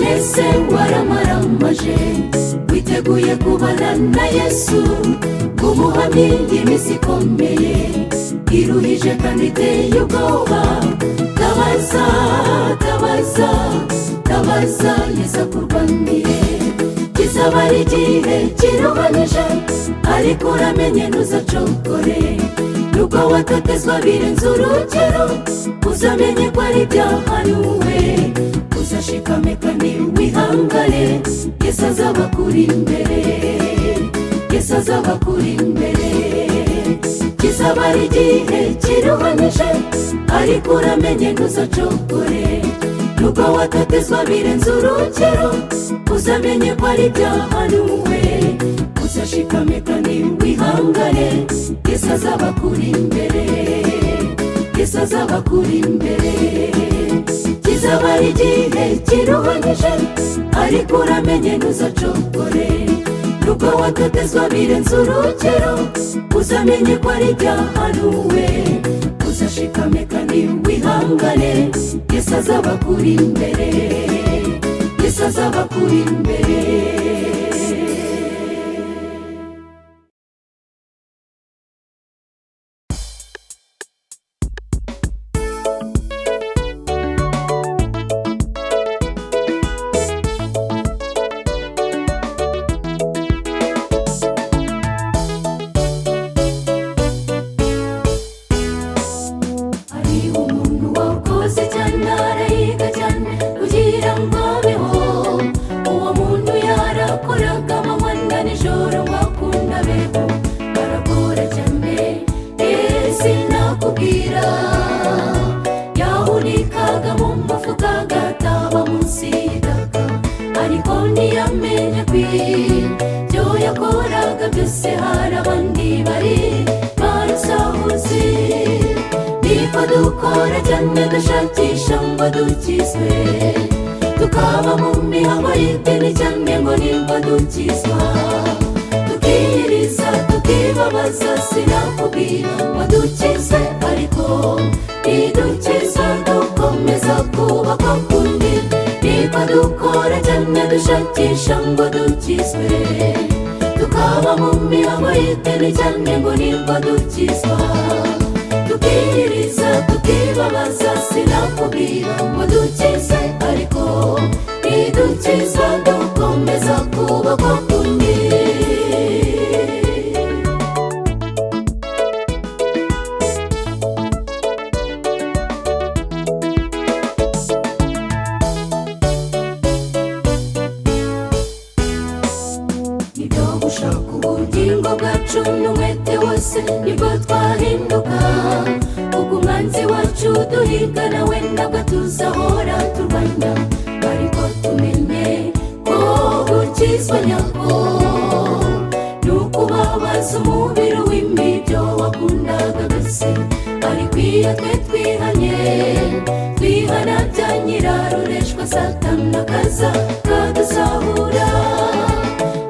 None se waramaramaje, witeguye kubana na Yesu, umuhamyi y'iminsi ikomeye iruhije kandi iteye ubwoba? Tabaza, tabaza, tabaza, Yesu akurwanire. Kizaba ari igihe kiruhanyije, ariko uramenye ntuzacogore. Nubwo watotezwa birenze urugero, uzamenye ko ari ibyahanuwe. Uzashikame kandi wihangane, Yesu azaba kuri imbere, Yesu azaba kuri imbere. Kizaba ari igihe kiruhanyije, ariko uramenye ntuzacogore. Nubwo watotezwa birenze urugero, uzamenye ko ari ibyahanuwe. Uzashikame kandi wihangane, Yesu azaba kuri imbere, Yesu azaba kuri imbere. Kizaba ari igihe kiruhanyije, ariko uramenye ntuzacogore. Nubwo watotezwa birenze urugero, uzamenye ko ari ibyahanuwe. Uzashikame kandi wihangane, Yesu azaba kuri imbere, Yesu azaba kuri imbere. Hari umuntu wakoze cyane, arayiga cyane kugira ngo abeho. Uwo muntu yarakoraga amanywa na nijoro ngo akunde abeho, arakora cyane, sinakubwira. Yahunikaga mu mufuka, agataba munsi y'itaka, ariko ntiyamenya ko ibyo yakoraga byose hari abandi bari barusahuzi. Niko dukora cyane dushakisha ngo dukizwe, tukaba mu mihango y'idini cyane ngo nibwo dukizwa, tukiyiriza, tukibabaza, sinakubwira ngo dukizwe, ariko nidukizwa dukomeza kubakwa kundi. Niko dukora cyane dushakisha ngo dukizwe, tukaba mu mihango y'idini cyane ngo nibwo dukizwa, tukiyiriza, tukibabaza, sinakubwira ngo dukizwe, ariko nidukizwa dukomeza kubakwa kundi. Nibyo, gushaka ubugingo bwacu n'umwete wose nibwo twahinduka, kuko umwanzi wacu duhiga nawe ntabwo tuzahora turwanya. Ariko tumenye ko gukizwa nyako ni ukubabaza umubiri w'imibyo wakundaga byose. Ariko iyo twe twihanye, twihana bya nyirarureshwa, Satani akaza kadusahura.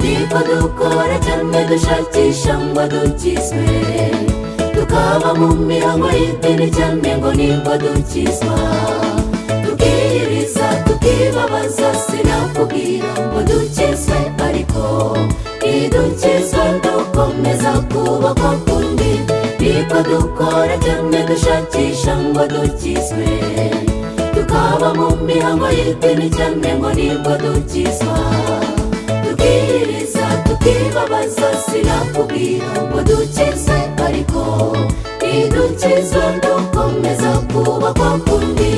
Niko dukora cyane dushakisha ngo dukizwe, tukaba mu mihango y'idini cyane ngo nibwo dukizwa, tukiyiriza, tukibabaza, sinakubwira ngo dukizwe, ariko nidukizwa dukomeza kubakwa kundi. Niko dukora cyane dushakisha ngo dukizwe, tukaba mu mihango y'idini cyane ngo nibwo dukizwa, tukiyiriza, tukibabaza, sinakubwira ngo dukizwe, ariko nidukizwa dukomeza kubakwa kundi.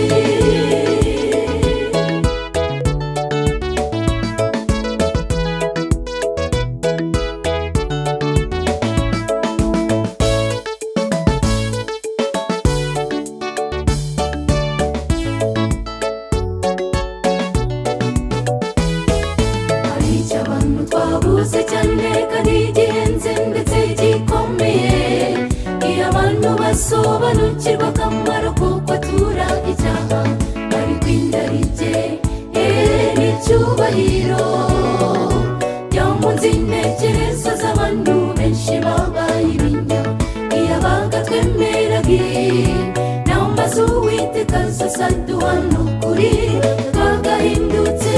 Hari icyo abantu twabuze cyane kandi gihenze ndetse gikomeye. Iyo abantu basobanukirwa akamaro ko kwatura icyaha, ariko indarike n'icyubahiro byamunze intekerezo z'abantu benshi babaye ibinya. Iyo abaga twemeraga inama z'Uwiteka zose aduha, ni ukuri twagahindutse.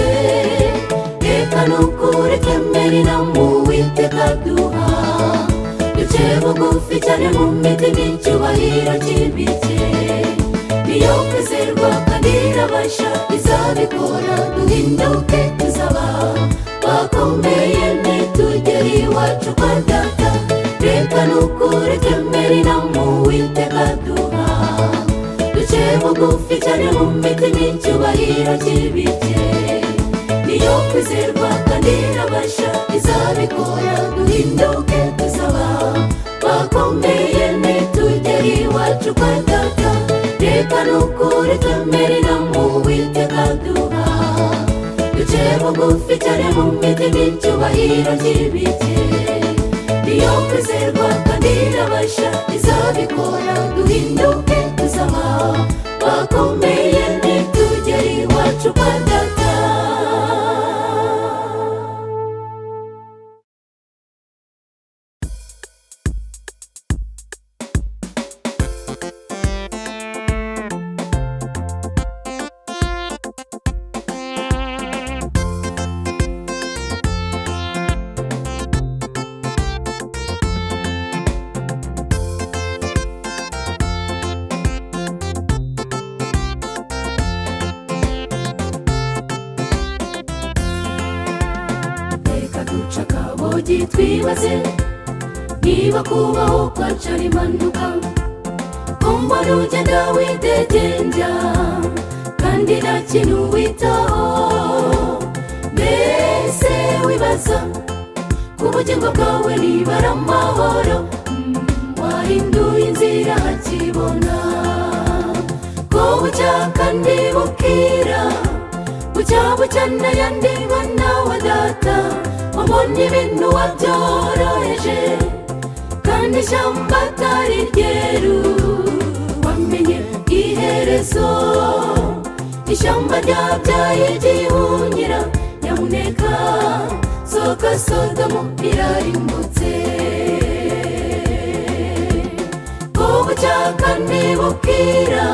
Reka nukuri twemere inama Uwiteka aduha, duce bugufi cyane mu mitima, icyubahiro kibike. Niyo kwizerwa kandi irabasha, izabikora. Duhinduke tuzaba bakomeye nitugera iwacu kwa Data. Reka nukuri twemere inama Uwiteka aduha, duce bugufi cyane mu mitima, icyubahiro kibike. Niyo kwizerwa kandi irabasha, izabikora. Duhinduke tuzaba bakomeye nitugera iwacu kwa Data. Reka nukuri twemere inama Uwiteka aduha, duce bugufi cyane mu mitima, icyubahiro kibike. Niyo kwizerwa kandi irabasha, izabikora. Duhinduke tuzaba bakomeye nitugera iwacu kwa Data. Reka duce akabogi twibaze niba kubaho kwacu ari impanuka, ko mbona ugenda widegembya kandi nta kintu witaho. Mbese wibaza ku bugingo bwawe niba ari amahoro? Wahinduye inzira hakibona ko bucya kandi bukira, bucya bucya n'ayandi mwana wa data. Wabona ibintu wabyoroheje kandi ishyamba atari ryeru. Wamenye iherezo, ishyamba ryabyaye igihunyira. Nyamuneka sohoka, Sodomu irarimbutse. Ko bucya kandi bukira,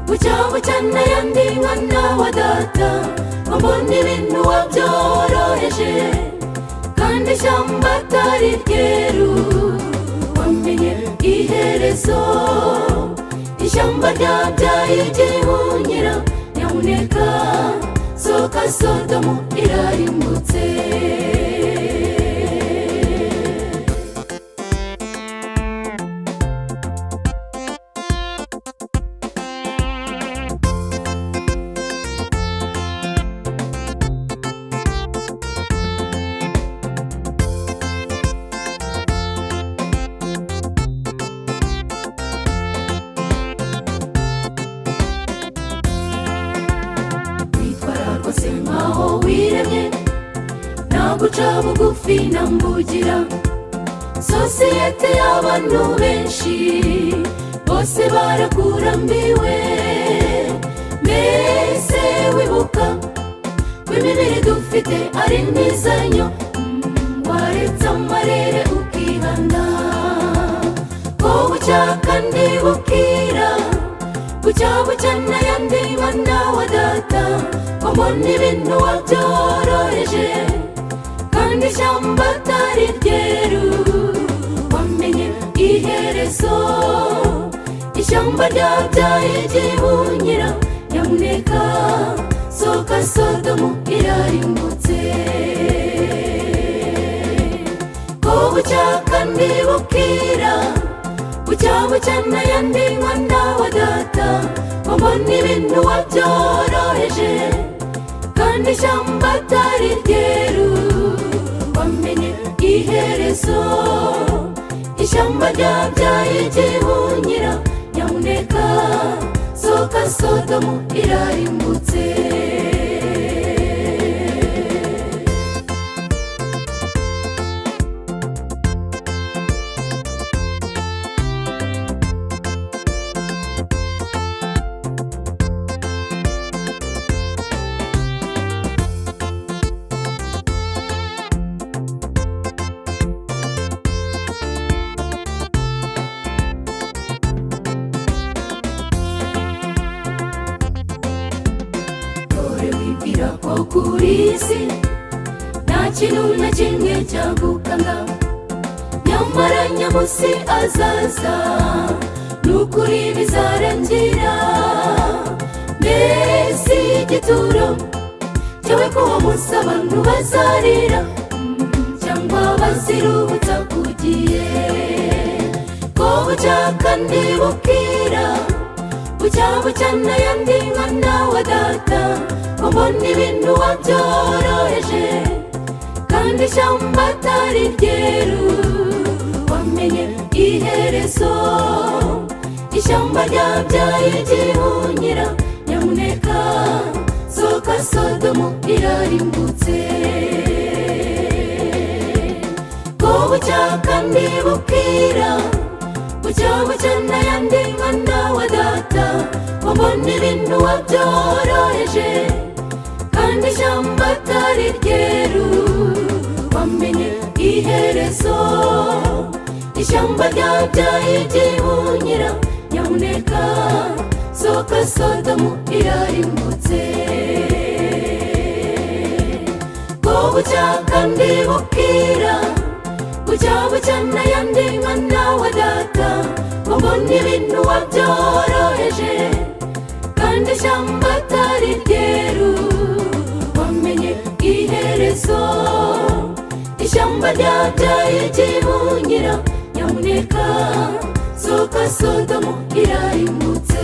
bucya bucya n'ayandi mwana wa data. Wabona ibintu wabyoroheje kandi ishyamba atari ryeru. Wamenye iherezo, ishyamba ryabyaye igihunyira. Nyamuneka sohoka, Sodomu irarimbutse. Witwara rwose nkaho wiremye, nta guca bugufi nambugira. Sosiyete y'abantu benshi bose barakurambiwe. Mbese wibuka ko imibiri dufite ari imizanyo? Waretse amarere ukihana, ko bucya kandi bukira, bucya bucya n'ayandi mwana wa data. Wabona ibintu wabyoroheje kandi ishyamba atari ryeru. Wamenye iherezo, ishyamba ryabyaye igihunyira. Nyamuneka sohoka, Sodomu irarimbutse. Ko bucya kandi bukira, bucya bucya n'ayandi mwana wa data. Wabona ibintu wabyoroheje kandi ishyamba atari ryeru. Wamenye iherezo, ishyamba ryabyaye igihunyira. Nyamuneka sohoka, Sodomu irarimbutse. Dore wibwira ko kuri iyi si Kintu na kimwe cyagukanga. Nyamara nyamunsi azaza, nukuri bizarangira. Mbese igituro cyawe ko uwo munsi abantu bazarira cyangwa baziruhutsa kugiye ko bucya kandi bukira, bucya bucya n'ayandi, mwana wa data, ngo mbona ibintu wabyoroheje kandi ishyamba atari ryeru. Wamenye iherezo, ishyamba ryabyaye igihunyira. Nyamuneka sohoka, Sodomu irarimbutse. Ko bucya kandi bukira, bucya bucya n'ayandi, mwana wa data, ngo mbona ibintu wabyoroheje kandi ishyamba atari ryeru. Wamenye iherezo, ishyamba ryabyaye igihunyira. Nyamuneka sohoka, Sodomu irarimbutse. Ko bucya kandi bukira, bucya bucya n'ayandi, mwana wa data, ngo mbona ibintu wabyoroheje kandi ishyamba atari ryeru. Wamenye iherezo, ishyamba ryabyaye igihunyira. Nyamuneka sohoka, Sodomu irarimbutse.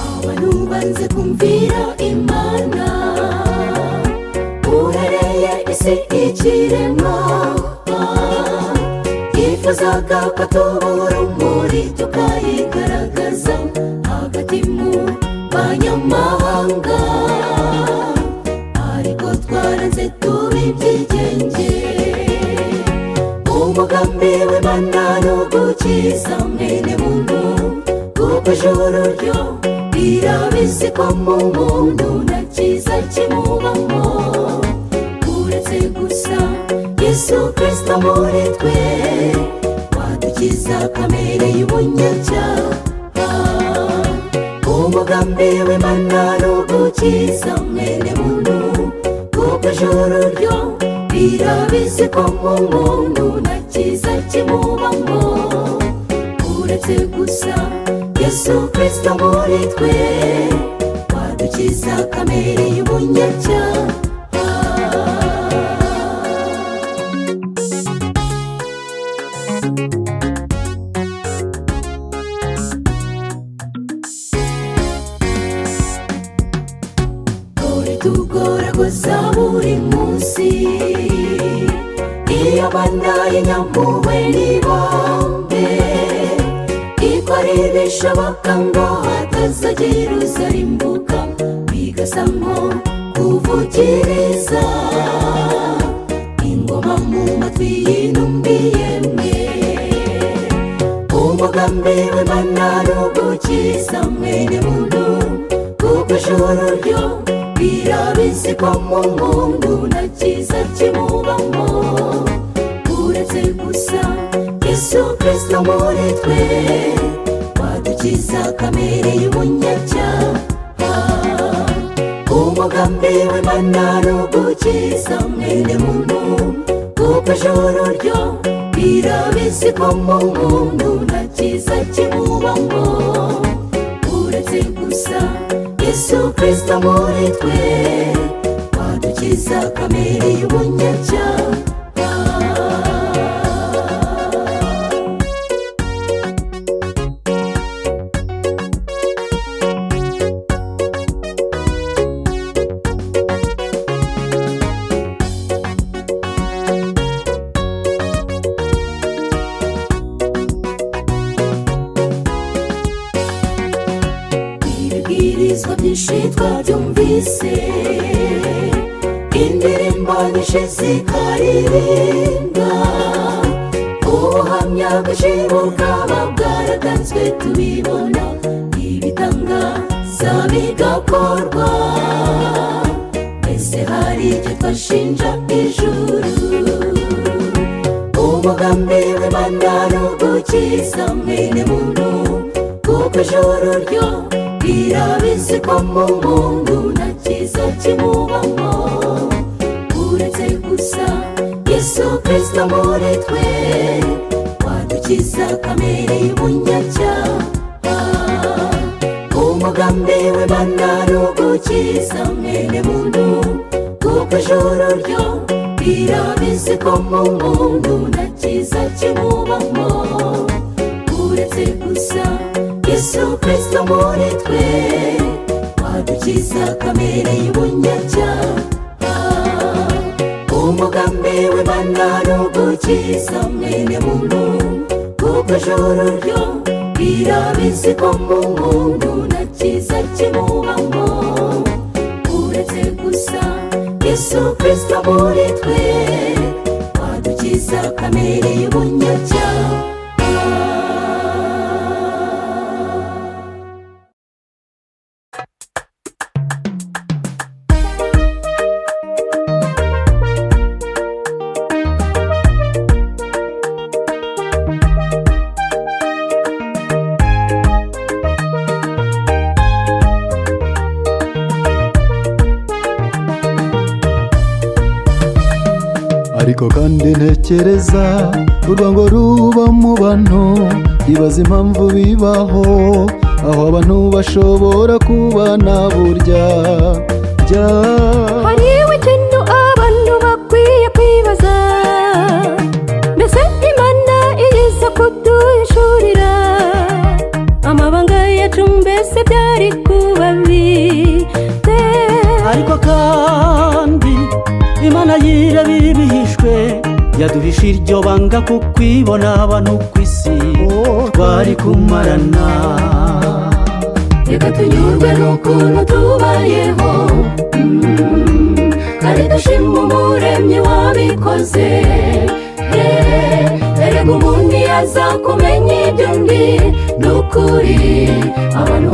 Abantu banze kumvira Imana uhereye isi ikiremwa. Yifuzaga ko tuba urumuri, tukayigaragaza hagati mu banyamahanga, ariko twaranze tuba ibyigenge. Umugambi w'Imana ni ugukiza mwene muntu, kuko ijuru ryo rirabizi ko mu muntu nta cyiza kimubamo uretse gusa Yesu Kirisito muri twe, wadukiza kamere y'ubunyacyaha. Umugambi w'Imana ni ugukiza mwene muntu, kuko ijuru ryo rirabizi ko mu muntu nta cyiza kimubamo uretse gusa Yesu Kirisito muri twe, wadukiza kamere y'ubunyacyaha. Dore tugoragoza buri munsi, iyo bana y'inyampuhwe n'ibambe ikora ibishoboka ngo hatazagira uzarimbuka, bigasa nko kuvugiriza ingoma mu matwi y'intumbi yemwe. Umugambi w'Imana ni ugukiza mwene muntu, kuko ijuru ryo rirabizi ko mu muntu nta cyiza kimubamo uretse gusa Yesu Kirisito muri twe, wadukiza kamere y'ubunyacyaha. Umugambi w'Imana ni ugukiza mwene muntu, kuko ijuru ryo rirabizi ko mu muntu nta cyiza kimubamo uretse gusa Yesu Kirisito muri twe, wadukiza kamere y'ubunyacyaha. Ibibwirizwa byinshi twabyumvise, indirimbo nyinshi zikaririmba, ubuhamya bwinshi bukaba bwaratanzwe tubibona, ibitangaza bigakorwa. Tuzashinja ijuru. Umugambi w'Imana ni ugukiza mwene muntu, kuko ijuru ryo rirabizi ko mu muntu nta cyiza kimubamo, uretse gusa Yesu Kirisito muri twe, wadukiza kamere y'ubunyacyaha. Umugambi w'Imana ni ugukiza mwene muntu, kuko ijuru ryo rirabizi ko mu muntu nta cyiza kimubamo, uretse gusa Yesu Kirisito muri twe, wadukiza kamere y'ubunyacyaha. Umugambi w'Imana ni ugukiza mwene muntu, kuko ijuru ryo rirabizi ko mu muntu nta cyiza kimubamo, uretse gusa Yesu Kirisito muri twe, wadukiza kamere y'ubunyacyaha. Ariko kandi ntekereza urwango ruba mu bantu, ibaza impamvu bibaho, aho abantu bashobora kubana burya bya. Hariho ikintu abantu bakwiye kwibaza: mbese Imana iza kuduhishurira amabanga yacu, mbese byari kuba bite? Ariko kandi Imana yireba ibihishwe, yaduhisha iryo banga, kukwibona abantu ku isi twari kumarana. Reka tunyurwe n'ukuntu tubayeho, kandi dushima Umuremyi wabikoze. Erega umuntu yaza kumenya ibyo ndi, ni ukuri abantu.